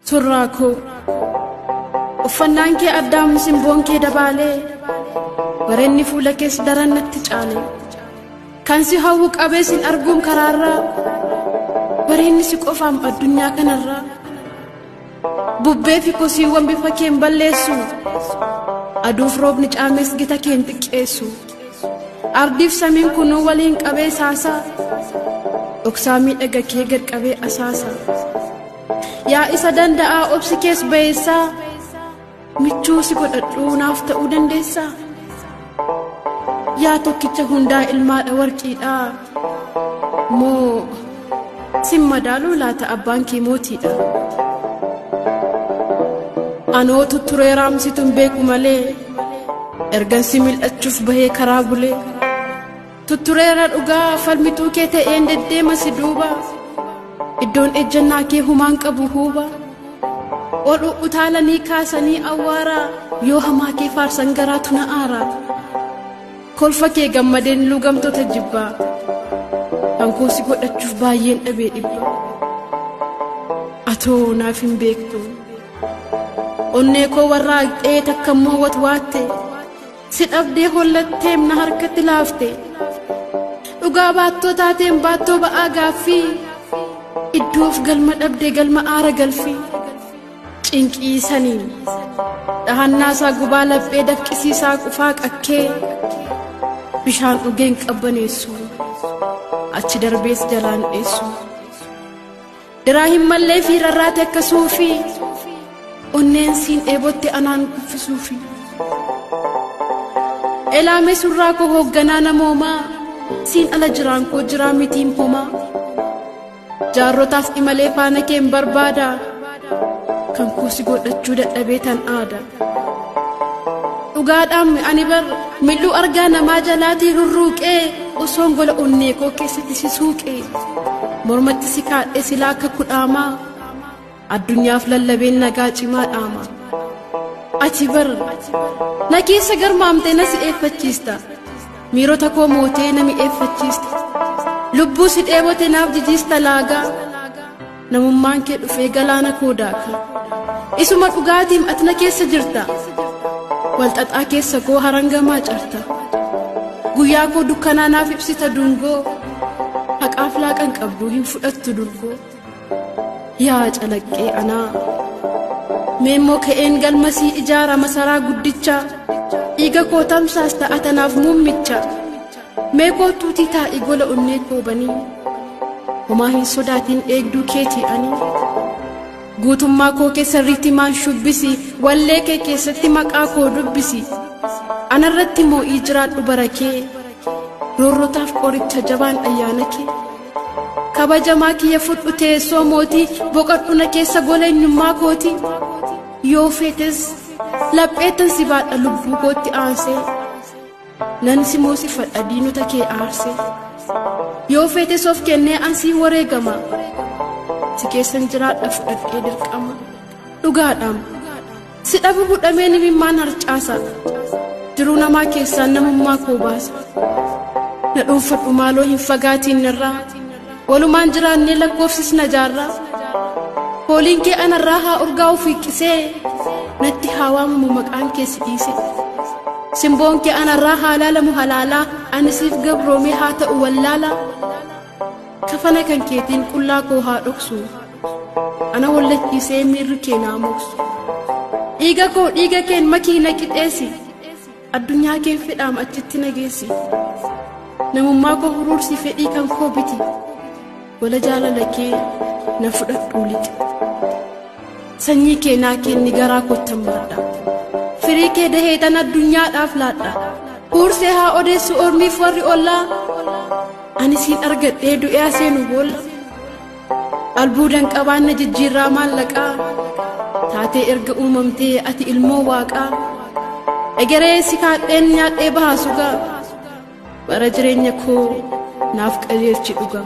Surraa koo uffannaan kee addaam simboon kee dabaalee bareenni fuula kees daran natti caale kan si hawwu qabee sin arguun karaarraa bareenni si qofaam addunyaa kanarraa bubbee fi kosiiwwan bifa keen balleessu aduuf roobni caames gita keen xiqqeessu ardiif samiin kunuu waliin qabee saasaa dhoksaa miidhaga kee gad qabee asaasa. Yaa isa danda'aa obsi kees ba'eessaa michuu si godhadhuu naaf ta'uu dandeessaa. Yaa tokkicha hundaa ilmaadha warqiidhaa moo sin madaaluu laata abbaan kee mootiidha. Anoo tutturee raamsituun beeku malee ergan si mil'achuuf bahee karaa bulee tuttureera dhugaa falmituu kee ta'een deddeema si duuba. Iddoon ejjannaa kee humaan qabu huuba. Ol utaalanii kaasanii awwaara yoo hamaa kee faarsan garaatu na aara. Kolfa kee gammadeen lugamtoota jibbaa. Kan koo si godhachuuf baay'een dhabee dhibba. Atoo naaf hin beektu. Onnee koo warraaqxee takka immoo watwaatte. Si dhabdee hollatteem na harkatti laafte. Dhugaa baattoo taateen baattoo ba'aa gaaffii. Iddoof galma dhabdee galma aara galfii. Cinqii saniin dhahannaasaa gubaa laphee dafqisiisaa qufaa qakkee bishaan dhugeen qabbaneessu achi darbees jalaan dheessu. Diraa hin mallee fi rarraate akka suufii onneen siin dheebotte anaan kuffisuufi. Elaamee surraa koo hoogganaa namoomaa siin ala jiraan koo jiraa mitiin homaa. Jaarrotaas imalee faana keen barbaada kan koo si godhachuu dadhabee tan aada. Dhugaadhaan ani bar mil'uu argaa namaa jalaatii rurruuqee osoon gola onnee koo keessatti si suuqee mormatti si kaadhee silaa akka kudhaamaa addunyaaf lallabeen nagaa cimaa dhaama. Ati bar na keessa garmaamtee na si eeffachiista miirota koo mootee na mi'eeffachiista lubbuu si dheebote naaf jijiista laagaa namummaan kee dhufee galaana koo daaka isuma dhugaatiim ati na keessa jirta walxaxaa keessa koo harangamaa carta guyyaa koo dukkanaa naaf ibsita dungoo haqaaf laaqan qabdu hin fudhattu durgoo yaa calaqqee anaa mee immoo ka'een galmasii ijaara masaraa guddicha dhiiga koo tamsaas ta'a tanaaf muummicha mee kootuutii taa'i gola onnee koo banii homaa hin sodaatin eegduu keetii ani guutummaa koo keessa riitimaan shubbisi wallee kee keessatti maqaa koo dubbisi anarratti moo'ii jiraadhu bara kee roorrotaaf qoricha jabaan ayyaana kee kabajamaa kiyya fudhu teessoo mootii boqodhu na keessa gola eenyummaa kooti yoo feetes lapheettan si baadha lubbuu kootti aansee nan si moosifadha diinota kee aarsee yoo feetes of kennee ansii wareegama si keessan jiraadha fudhadhee dirqama dhugaadhaam si dhabu budhamee nimimmaan harcaasa jiruu namaa keessaan namummaa koo baasa na dhuunfadhu maaloo hin fagaatiin narraa walumaan jiraannee lakkoofsisna jaarraa fooliin kee anarraa haa urgaa'u fiiqqisee natti haa waamamu maqaan kee si dhiise simboon kee anarraa haa laalamu halaalaa ani siif gabroomee haa ta'u wallaalaa kafana kan keetiin qullaa koo haa dhoksu ana wallachiisee miirri kee naa moksu dhiiga koo dhiiga keen makii na qixeessi addunyaa keen fedhaam achitti na geessi namummaa koo huruursi fedhii kan koo biti gola jaalala kee na fudhadhuu lixi sanyii kee naa kenni garaa koottan baadha firii kee dahee tan addunyaadhaaf laadha huursee haa odeessu ormiif warri ollaa ani siin argadhee du'ee seenu boolla albuudan qabaanna jijjiirraa maallaqaa taatee erga uumamtee ati ilmoo waaqaa egeree si kaadheen nyaadhee bahaa sugaa bara jireenya koo naaf qajeelchi dhugaa.